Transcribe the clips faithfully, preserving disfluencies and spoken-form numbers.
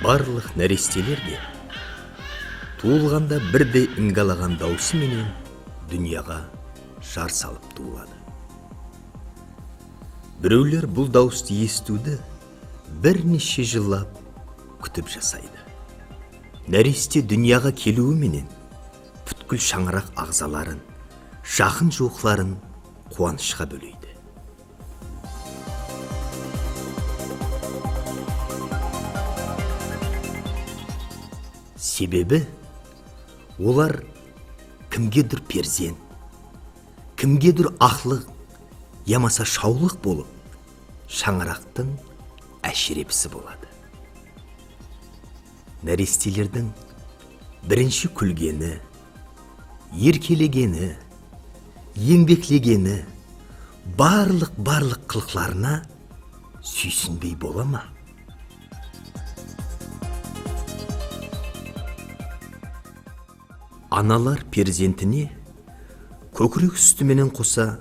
Barlıq náresteler de tuwılǵanda birdey ıńǵalaǵan dawısı menen dúnyaǵa jar salıp tuwıladı. Birewler bul dawıstı esitiwdi bir neshe jıllap kútip jasaydı. Náreste dúnyaǵa keliwi menen pútkil shańaraq aǵzaların, jaqın-juwıqların quwanıshqa bóleydi. Sebebi olar kimgedur perzent, kimgedur aqlıq yamasa shawlıq bolıp, shańaraqtıń áshirepisi boladı. Nárestelerdiń birinshi kúlgeni, erkelegeni, eńbeklegeni, barlıq-barlıq qılıqlarına súysinbey bola ma? Analar perzentine kókirek súti menen qosa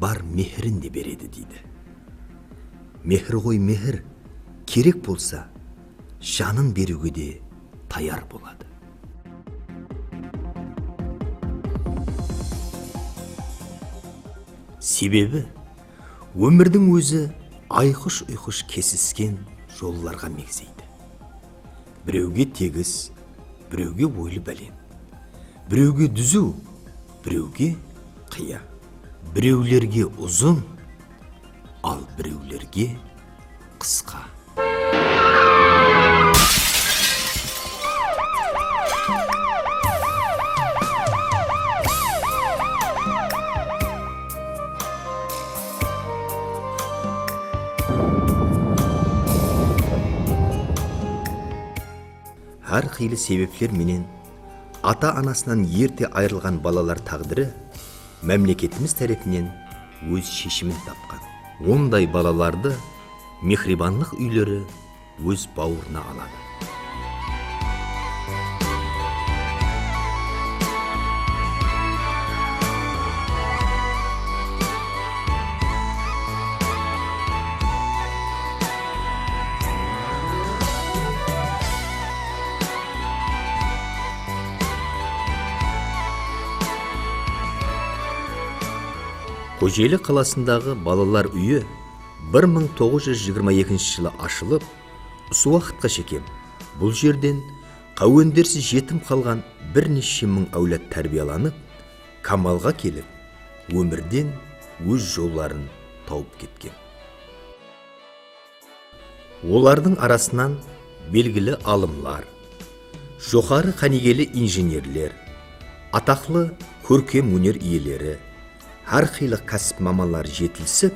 bar mehirin de beredi, deydi. Mehir ǵoy mehir, kerek bolsa, janın beriwge de tayar boladı. Sebebi, ómirdiń ózi ayqısh-uyqısh kesisken jollarǵa megzeydi. Birewge tegis, birewge oylı bálent, birewge dúziw, birewge qıya, birewlerge uzın, al birewlerge qısqa. Hár qıylı sebepler menen ata-anasınan erte ayırılǵan balalar táǵdiri mámleketimiz tárepinen óz sheshimin tapqan. Onday balalardı mehribanlıq úyleri óz bawırına aladı. Xojeli qalasındaǵı balalar úyi bir mıń toǵız júz jigirma ekinshi jılı ashılıp, usı waqıtqa shekem bul jerden qáwendersiz jetim qalǵan bir neshe mıń áwlad tárbiyalanıp, kamalǵa kelip, ómirden óz jolların tawıp ketken. Olardıń arasınan belgili alımlar, joqarı qánigeli injenerler, ataqlı kórkem óner iyeleri, hár qıylı kásip mamanları jetilisip,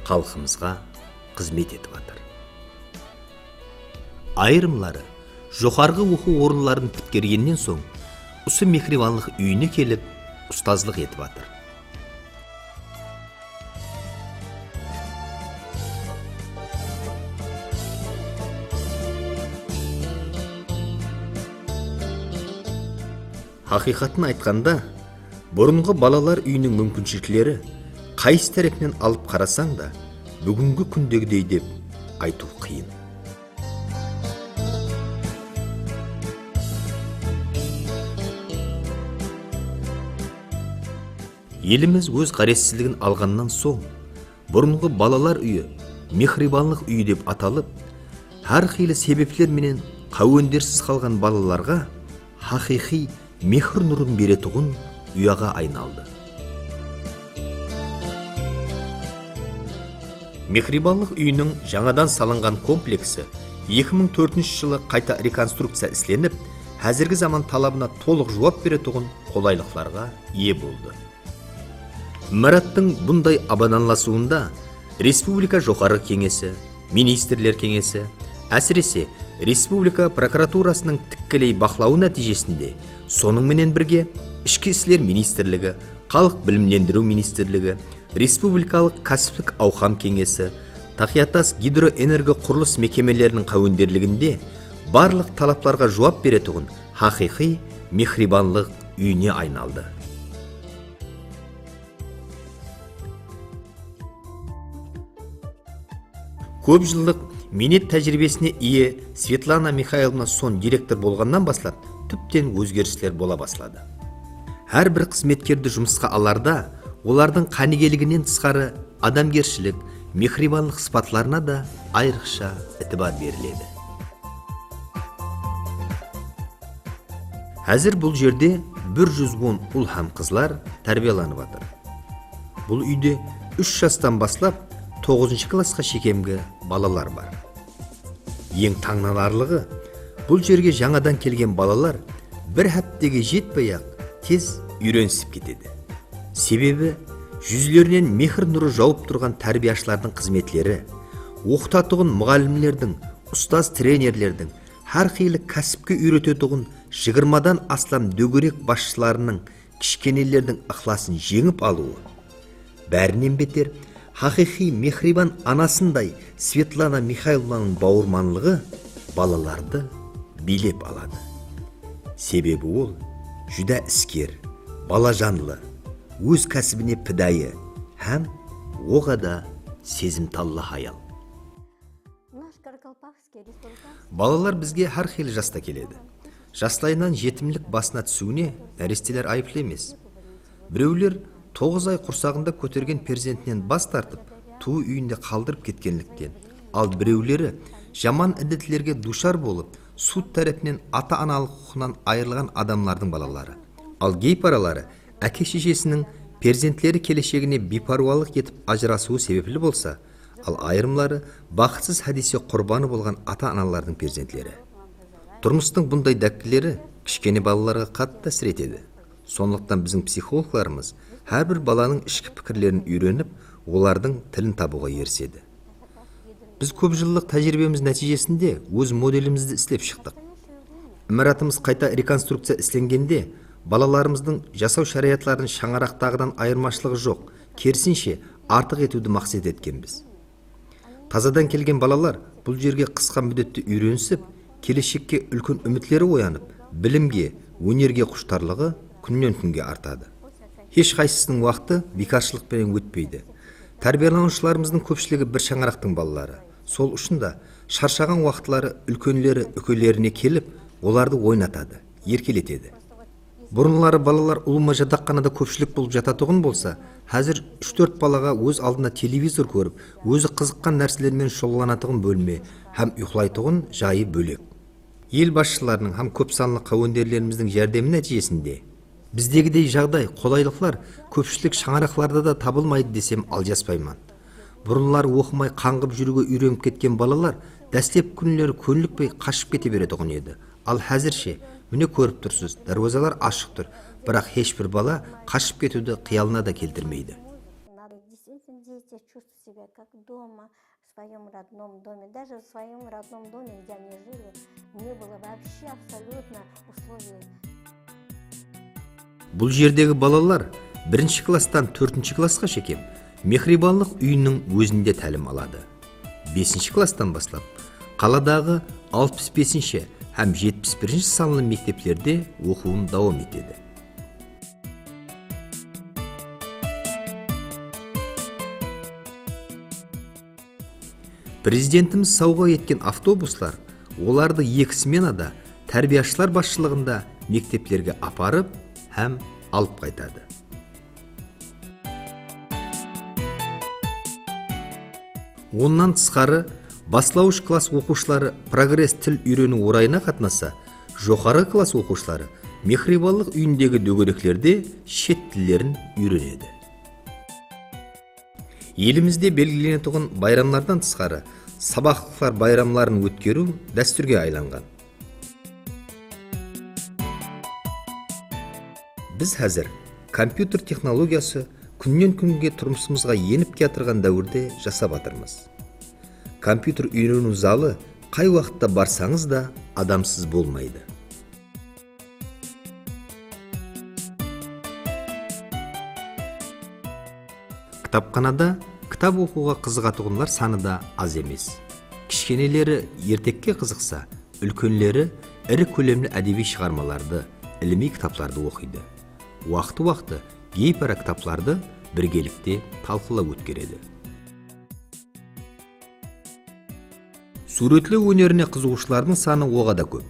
xalqımızǵa xızmet etip atır. Ayırımları joqarǵı oqıw orınların pitkergennen soń, usı mehribanlıq úyine kelip, ustazlıq etip atır. Haqıyqatın aytqanda, burınǵı balalar úyiniń múmkinshilikleri qaysı tárepinen alıp qarasań da, búgingi kúndegidey dep aytıw qıyın. Elimiz óz ǵárezsizligin alǵannan soń, burınǵı balalar úyi mehribanlıq úyi dep atalıp, hár qıylı sebepler menen qáwendersiz qalǵan balalarǵa haqıyqıy mehir nurın beretuǵın uyaǵa aynaldı. Mehribanlıq úyiniń jańadan salınǵan kompleksi eki mıń tórtinshi jılı qayta rekonstrukciya islenip, házirgi zaman talabına tolıq juwap beretuǵın qolaylıqlarǵa iye boldı. Imarattıń bunday abadanlasıwında Respublika Joqarǵı Keńesi, Ministrler Keńesi, ásirese, Respublika prokuraturasınıń tikkeley baqlawı nátiyjesinde, sonıń menen birge, Ishki isler ministrligi, Xalıq bilimlendiriw ministrligi, Respublikalıq kásiplik awqam keńesi, Taqıyatas gidroenergoqurılıs mekemeleriniń qáwenderliginde barlıq talaplarǵa juwap beretuǵın haqıyqıy mehribanlıq úyine aynaldı. Kóp jıllıq Miynet tájiriybesine iye Svetlana Mixaylovna soń direktor bolǵannan baslap, túpten ózgerisler bola basladı. Hár bir xızmetkerdi jumısqa alarda, olardıń qánigeliginen tısqarı, adamgershilik, mehriybanlıq sıpatlarına da ayrıqsha itibar beriledi. Házir bul jerde bir júz on ul hám qızlar tárbiyalanıp atır. Bul úyde úsh jastan baslap toǵızınshı klassqa shekemgi balalar bar. Eń tańlanarlıǵı, bul jerge jańadan kelgen balalar bir háptege jetpey-aq, tez úyrenisip ketedi. Sebebi, júzlerinen mehir nurı jawıp turǵan tárbiyashılardıń xızmetleri, oqıtatuǵın muǵallimlerdiń, ustaz trenerlerdiń, hár qıylı kásipke úyretetuǵın jigirmadan aslam dógerek basshılarınıń kishkenelerdiń ıqlasın jeńip alıwı, bárinen beter, haqıyqıy mehriyban anasınday Svetlana Mixaylovnanıń bawırmanlıǵı balalardı biylep aladı. Sebebi ol júdá isker, balajanlı, óz kásibine pidayı hám oǵada sezimtallı hayal. Balalar bizge hár qıylı jasta keledi. Jaslayınan jetimlik basına túsiwine náresteler ayıplı emes. Birewler toǵız ay qursaǵında kótergen perzentinen bas tartıp, tuwıw úyinde qaldırıp ketkenlikten, al birewleri jaman indetlerge duwshar bolıp, sud tárepinen ata-analıq huqıqınan ayırılǵan adamlardıń balaları. Al geyparaları áke-sheshesiniń perzentleri keleshegine biypárwalıq etip ajırasıwı sebepli bolsa, al ayırımları baxıtsız hádiyse qurbanı bolǵan ata-analardıń perzentleri. Turmıstıń bunday dákkileri kishkene balalarǵa qattı tásir etedi. Sonlıqtan biziń psixologlarımız hár bir balanıń ishki pikirlerin úyrenip, olardıń tilin tabıwǵa erisedi. Biz kóp jıllıq tájiriybemiz nátiyjesinde óz modelimizdi islep shıqtıq. Imaratımız qayta rekonstrukciya islengende, balalarımızdıń jasaw sharayatlarınıń shańaraqtaǵıdan ayırmashılıǵı joq, kerisinshe, artıq etiwdi maqset etkenbiz. Tazadan kelgen balalar bul jerge qısqa múddette úyrenisip, keleshekke úlken úmitleri oyanıp, bilimge, ónerge qushtarlıǵı kúnnen-kúnge artadı. Hesh qaysısınıń waqtı biykarshılıq penen ótpeydi. Tárbiyalanıwshılarımızdıń kópshiligi bir shańaraqtıń balaları. Sol ushın da sharshaǵan waqıtları úlkenleri úkelerine kelip, olardı oynatadı, erkeletedi. Burınları balalar ulıwma jataqxanada kópshilik bolıp jatatuǵın bolsa, házir úsh-tórt balaǵa óz aldında televizor kórip, ózi qızıqqan nárseler menen shuǵıllanatuǵın bólme hám uyqılaytuǵın jayı bólek. El basshılarınıń hám kóp sanlı qáwenderlerimizdiń járdemi nátiyjesinde bizdegidey jaǵday, qolaylıqlar kópshilik shańaraqlarda da tabılmaydı desem aljaspayman. Burınları oqımay qańǵıp júriwge úyrenip ketken balalar dáslep kúnleri kónlikpey qashıp kete beretuǵın edi. Al házirshe, mine kórip tursız, dárwazalar ashıq tur, biraq hesh bir bala qashıp ketiwdi qıyalına da keltirmeydi. Надо действительно, дети, чувствовать себя как дома, в своём родном доме. Даже в своём родном доме, где они жили, не было вообще абсолютно условий. Bul jerdegi balalar birinshi klasstan tórtinshi klassqa shekem Mehribanlıq úyiniń ózinde tálim aladı. Besinshi klasstan baslap qaladaǵı alpıs besinshi hám jetpis birinshi sanlı mekteplerde oqıwın dawam etedi. Prezidentimiz sawǵa etken avtobuslar olardı eki smenada tárbiyashılar basshılıǵında mekteplerge aparıp hám alıp qaytadı. Onnan tısqarı, baslawısh klass oqıwshıları Progress til úyreniw orayına qatnassa, joqarǵı klass oqıwshıları Mehribanlıq úyindegi dógereklerde shet tillerin úyrenedi. Elimizde belgilenetuǵın bayramlardan tısqarı, sabaqlıqlar bayramların ótkeriw dástúrge aylanǵan. Biz házir kompyuter texnologiyası kúnnen-kúnge turmısımızǵa enip kiyatırǵan dáwirde jasap atırmız. Kompyuter úyreniw zalı qay waqıtta barsańız da adamsız bolmaydı. Kitapxanada kitap oqıwǵa qızıǵatuǵınlar sanı da az emes. Kishkeneleri ertekke qızıqsa, úlkenleri iri kólemli ádebiy shıǵarmalardı, ilimiy kitaplardı oqıydı. Waqtı-waqtı geypara kitaplardı birgelikte talqılap ótkeredi. Súwretlew ónerine qızıǵıwshılardıń sanı oǵada kóp.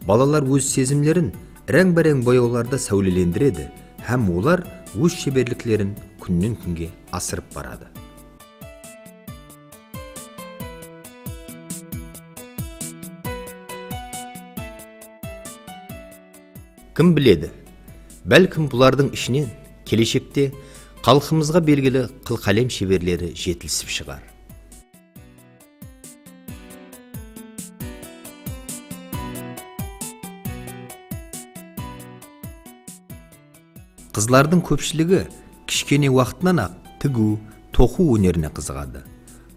Balalar óz sezimlerin ráń-báreń boyawlarda sáwlelendiredi hám olar óz sheberliklerin kúnnen-kúnge asırıp baradı. Kim biledi, bálkim bulardıń ishinen keleshekte xalqımızǵa belgili qılqálem sheberleri jetilisip shıǵar. Qızlardıń kópshiligi kishkene waqtınan-aq tigiw, toqıw ónerine qızıǵadı.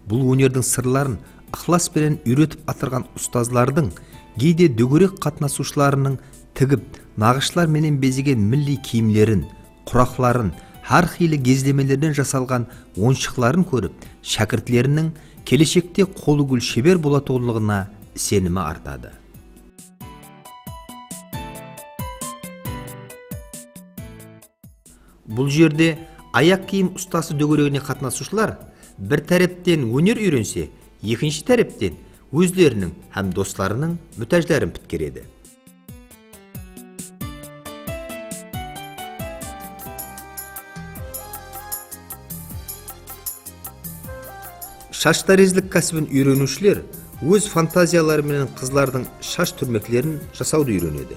Bul ónerdiń sırların ıqlas penen úyretip atırǵan ustazlardıń, geyde dógerek qatnasıwshılarınıń tigip, naǵıshlar menen bezegen milliy kiyimlerin, quraqların, hár qıylı gezlemelerden jasalǵan oyınshıqların kórip, shákirtleriniń keleshekte qolı gúl sheber bolatuǵınlıǵına isenimi artadı. Bul jerde ayaq kiyim ustası dógeregine qatnasıwshılar bir tárepten óner úyrense, ekinshi tárepten ózleriniń hám doslarınıń mútájların pitkeredi. Shashtarezlik kásibin úyreniwshiler óz fantaziyaları menen qızlardıń shash túrmeklerin jasawdı úyrenedi.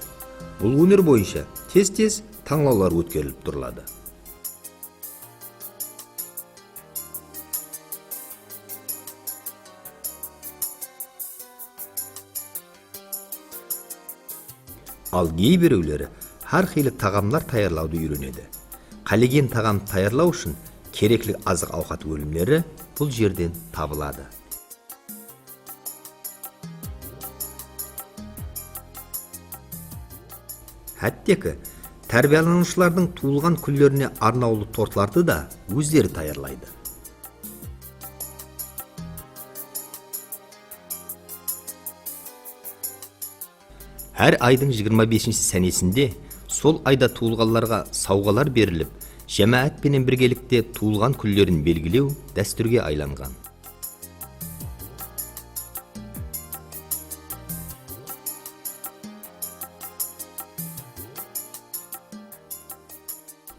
Bul óner boyınsha tez-tez tańlawlar ótkerilip turıladı. Al, geybirewleri hár qıylı taǵamlar tayarlawdı úyrenedi. Qálegen taǵam tayarlaw ushın kerekli azıq-awqat ónimleri bul jerden tabıladı. Hátteki, tárbiyalanıwshılardıń tuwılǵan kúnlerine arnawlı tortlardı da ózleri tayarlaydı. Hár aydıń jigirma besinshi sánesinde sol ayda tuwılǵanlarǵa sawǵalar berilip, jámáát penen birgelikte tuwılǵan kúnlerin belgilew dástúrge aylanǵan.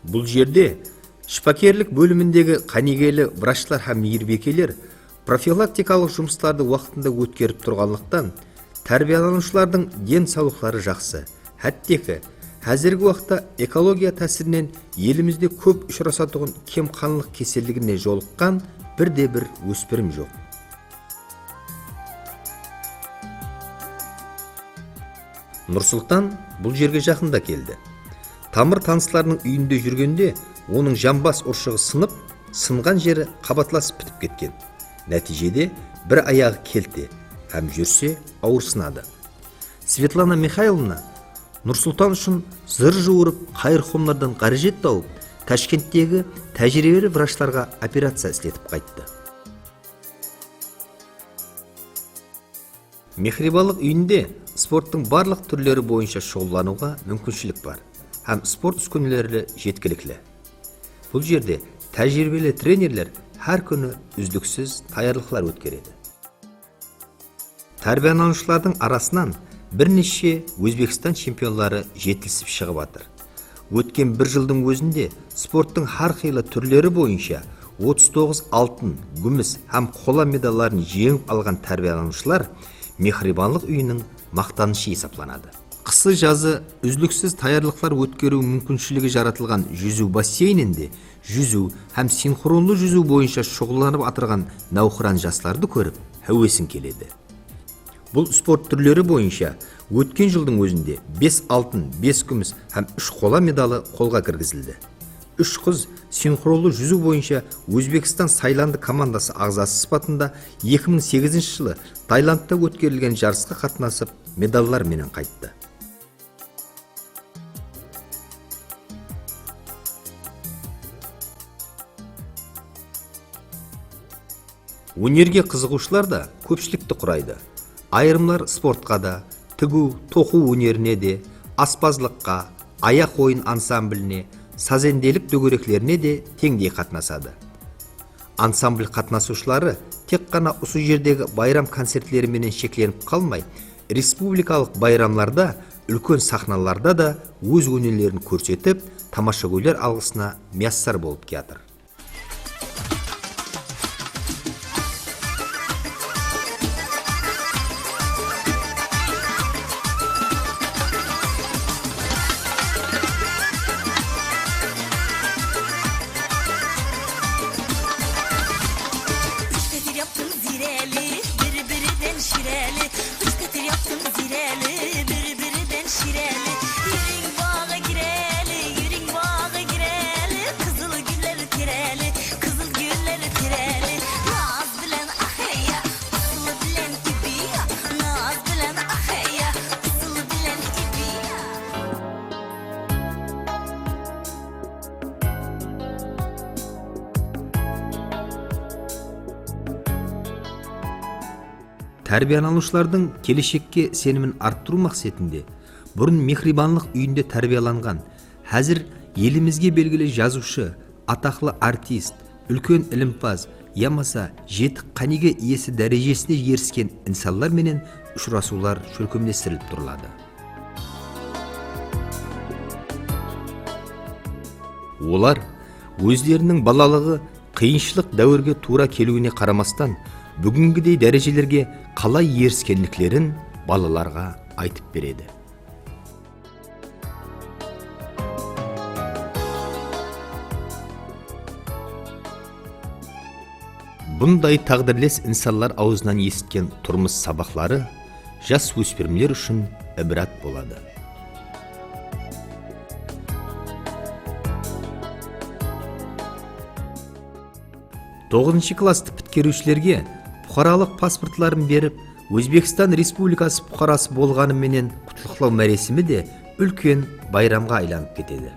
Bul jerde shıpakerlik bólimindegi qánigeli vrachlar hám miyirbekeler profilaktikalıq jumıslardı waqtında ótkerip turǵanlıqtan, tárbiyalanıwshılardıń densawlıqları jaqsı. Hátteki, házirgi waqıtta ekologiya tásirinen elimizde kóp ushırasatuǵın kemqanlıq keselligine jolıqqan bir de bir óspirim joq. Nursultan bul jerge jaqında keldi. Tamır tanıslarınıń úyinde júrgende onıń jambas urshıǵı sınıp, sınǵan jeri qabatlasıp pitip ketken. Nátiyjede bir ayaǵı kelte hám júrse awırsınadı. Svetlana Mixaylovna Nursultan ushın zır juwırıp, qayırqomlardan ǵárejet tawıp, Tashkenttegi tájiriybeli vrachlarǵa operaciya isletip qayttı. Mehribanlıq úyinde sporttıń barlıq túrleri boyınsha shuǵıllanıwǵa múmkinshilik bar hám sport úskeneleri jetkilikli. Bul jerde tájiriybeli trenerler hár kúni úzliksiz tayarlıqlar ótkeredi. Tárbiyalanıwshılardıń arasınan bir neshshe Ózbekstan chempionları jetilisip shıǵıp atır. Ótken bir jıldıń ózinde sporttıń hár qıylı túrleri boyınsha otız toǵız altın, gúmis hám qola medalların jeńip alǵan tárbiyalanıwshılar Mehribanlıq úyiniń maqtanıshı esaplanadı. Qısı-jazı úzliksiz tayarlıqlar ótkeriw múmkinshiligi jaratılǵan júziw basseyninde júziw hám sinxronlı júziw boyınsha shuǵıllanıp atırǵan náwqıran jaslardı kórip, háwesiń keledi. Bul sport túrleri boyınsha ótken jıldıń ózinde bes altın, bes gúmis hám úsh qola medalı qolǵa kirgizildi. Úsh qız sinxronlı júziw boyınsha Ózbekstan saylandı komandası aǵzası sıpatında eki mıń segizinshi jılı Tailandta ótkerilgen jarısqa qatnasıp, medallar menen qayttı. Ónerge qızıǵıwshılar da kópshilikti quraydı. Ayırımlar sportqa da, tigiw, toqıw ónerine de, aspazlıqqa, ayaq oyın ansambline, sazendelik dógereklerine de teńdey qatnasadı. Ansambl qatnasıwshıları tek ǵana usı jerdegi bayram koncertleri menen sheklenip qalmay, respublikalıq bayramlarda úlken saxnalarda da óz ónerlerin kórsetip, tamashagóyler alǵısına miyassar bolıp kiyatır. Úsh páter yaptım ziyreli, bir-birden shireli. Úsh páter yaptım ziyreli, bir-birden shireli. Úydiń baǵı gireli, úydiń baǵı gireli. Qızıl gúller tereli, qızıl gúller tereli. Naz bilen aqıya, usıl bilen tepiya. Naz bilen aqıya, usıl bilen tepiya. Tárbiyalanıwshılardıń keleshekke isenimin arttırıw maqsetinde burın Mehribanlıq úyinde tárbiyalanǵan, házir elimizge belgili jazıwshı, ataqlı artist, úlken ilimpaz yamasa jetik qánige iyesi dárejesine erisken insanlar menen ushırasıwlar shólkemlestirilip turıladı. Olar ózleriniń balalıǵı qıyınshılıq dáwirge tuwra keliwine qaramastan, búgingidey dárejelerge qalay eriskenliklerin balalarǵa aytıp beredi. Bunday táǵdirles insanlar awzınan esitken turmıs sabaqları jas óspirimler ushın ibrat boladı. Toǵızınshı klasstı pitkeriwshilerge puqaralıq pasportların berip, Ózbekstan Respublikası puqarası bolǵanı menen qutlıqlaw máresimi de úlken bayramǵa aylanıp ketedi.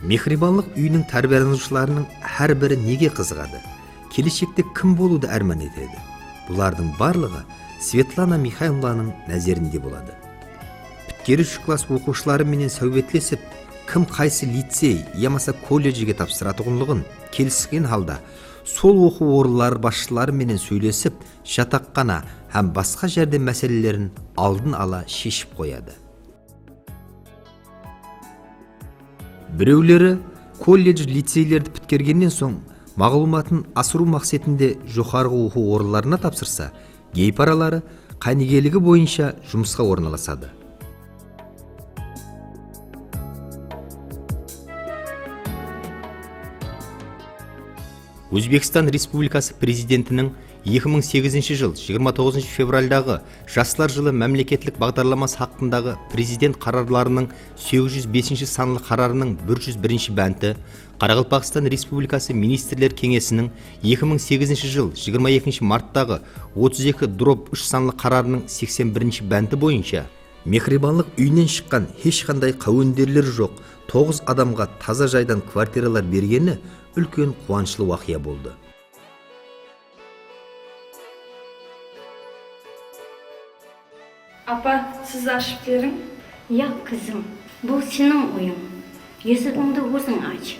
Mehribanlıq úyiniń tárbiyalanıwshılarınıń hár biri nege qızıǵadı? Keleshekte kim bolıwdı árman etedi? Bulardıń barlıǵı Svetlana Mixaylovnanıń názerinde boladı. Pitkeriwshi klass oqıwshıları menen sáwbetlesip, kim qaysı licey yamasa kolledjge tapsıratuǵınlıǵın kelisken halda, sol oqıw orınları basshıları menen sóylesip, jataqxana hám basqa járdem máselelerin aldın ala sheship qoyadı. Birewleri kolledj, liceylerdi pitkergennen soń, maǵlıwmatın asırıw maqsetinde joqarǵı oqıw orınlarına tapsırsa, geyparaları qánigeligi boyınsha jumısqa ornalasadı. Ózbekstan Respublikası Prezidentiniń eki mıń segizinshi jıl jigirma toǵızınshı fevraldaǵı Jaslar jılı mámleketlik baǵdarlaması haqqındaǵı Prezident qararlarınıń segiz júz besinshi sanlı qararınıń bir júz birinshi bánti, Qaraqalpaqstan Respublikası Ministrler Keńesiniń eki mıń segizinshi jıl jigirma ekinshi marttaǵı otız eki drob úsh sanlı qararınıń seksen birinshi bánti boyınsha, Mehribanlıq úyinen shıqqan hesh qanday qáwenderleri joq toǵız adamǵa taza jaydan kvartiralar bergeni úlken quwanıshlı waqıya boldı. Apa, siz ashıp beriń. Yaq, qızım, bul seniń úyiń. Esigińdi óziń ash.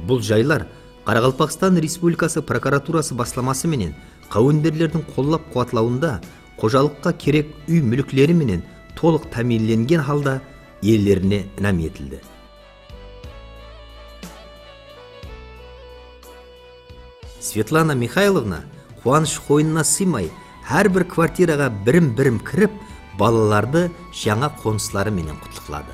Bul jaylar Qaraqalpaqstan Respublikası prokuraturası baslaması menen qáwenderlerdiń qollap-quwatlawında xojalıqqa kerek úy múlikleri menen tolıq támiyinlengen halda iyelerine inam etildi. Svetlana Mixaylovna quwanısh qoynına sıymay, hár bir kvartiraǵa birim-birim kirip, balalardı jańa qonısları menen qutlıqladı.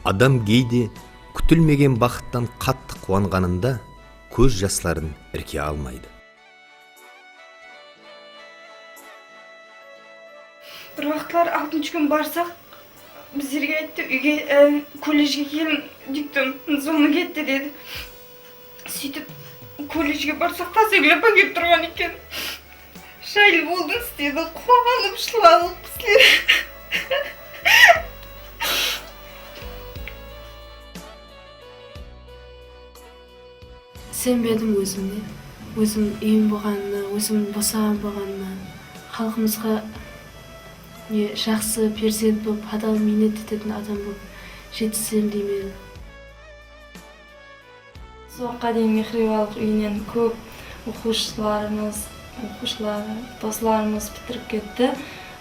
Adam geyde kútilmegen baxıttan qattı quwanǵanında kóz jasların irke almaydı. Bir waqıtlar altınshı kún barsaq, bizlerge ayttı, úyge, e, kolledjge keliń, diktom, zona ketti, dedi. Sóytip, Kolledjge barsaq, tasa gúl apa kelip turǵan eken. Shaylı boldıńız, dedi, quwanıp jıladıq bizler. Isenbedim ózime, ózim úyim bolǵanına, ózim bosaǵan bolǵanına, xalqımızǵa, ne, jaqsı perzent bolıp, hadal miynet etetin adam bolıp jetisem deymen. Usı waqıtqa deyin Mehribanlıq úyinen kóp oqıwshılarımız, oqıwshıları, doslarımız pitirip ketti.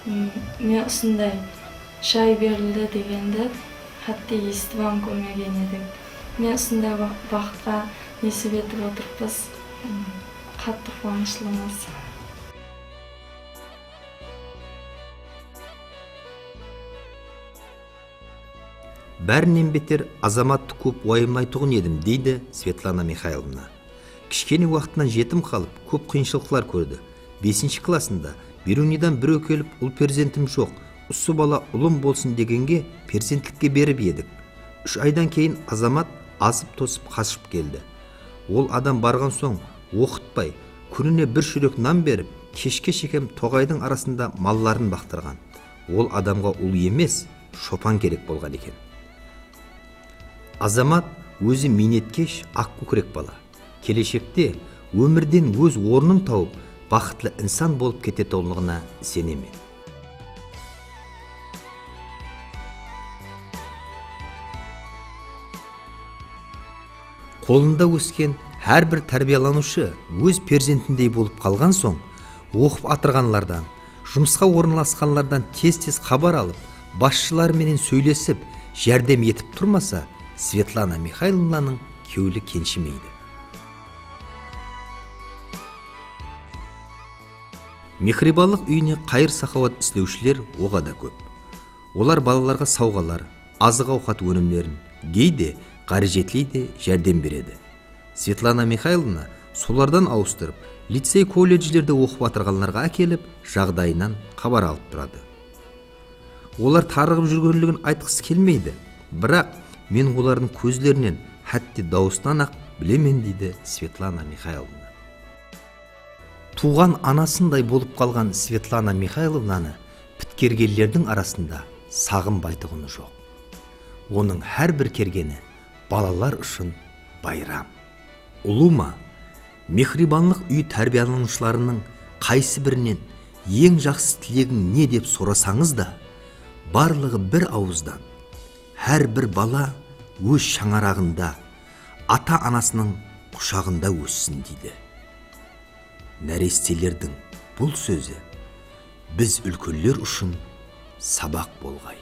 M, mine usınday shay berildi degendi hátte esitip hám kórmegen edik. Mine usınday ba-, baxıtqa nesip etip otırıppız. M, qattı quwanıshlımız. Bárinen beter Azamattı kóp wayımlaytuǵın edim, deydi Svetlana Mixaylovna. Kishkene waqtınan jetim qalıp, kóp qıyınshılıqlar kórdi. Besinshi klassında Beruniyadan birew kelip, ul perzentim joq, usı bala ulım bolsın degenge perzentlikke berip edik. Úsh aydan keyin Azamat azıp-tosıp qashıp keldi. Ol adam barǵan soń oqıtpay, kúnine bir shúrek nan berip, keshke shekem toǵaydıń arasında malların baqtırǵan. Ol adamǵa ul emes, shopan kerek bolǵan eken. Azamat ózi miynetkesh, aq kókirek bala. Keleshekte ómirden óz ornın tawıp, baxıtlı insan bolıp ketetuǵınlıǵına isenemen. Qolında ósken hár bir tárbiyalanıwshı óz perzentindey bolıp qalǵan soń, oqıp atırǵanlardan, jumısqa orınlasqanlardan tez-tez xabar alıp, basshıları menen sóylesip, járdem etip turmasa, Svetlana Mixaylovnanıń kewli kenshimeydi. Mehribanlıq úyine qayır-saqawat islewshiler oǵada kóp. Olar balalarǵa sawǵalar, azıq-awqat ónimlerin, geyde ǵárejetley de járdem beredi. Svetlana Mixaylovna solardan awıstırıp, licey-kolledjlerde oqıp atırǵanlarǵa ákelip, jaǵdayınan xabar alıp turadı. Olar tarıǵıp júrgenligin aytqısı kelmeydi, biraq men olardıń kózlerinen, hátte dawısınan-aq bilemen, deydi Svetlana Mixaylovna. Tuwǵan anasınday bolıp qalǵan Svetlana Mixaylovnanı pitkergenlerdiń arasında saǵınbaytuǵını joq. Onıń hár bir kergeni balalar ushın bayram. Ulıwma, Mehribanlıq úyi tárbiyalanıwshılarınıń qaysı birinen eń jaqsı tilegiń ne dep sorasańız da, barlıǵı bir awızdan, hár bir bala óz shańaraǵında, ata-anasınıń qushaǵında óssin, deydi. Nárestelerdiń bul sózi biz úlkenler ushın sabaq bolǵay.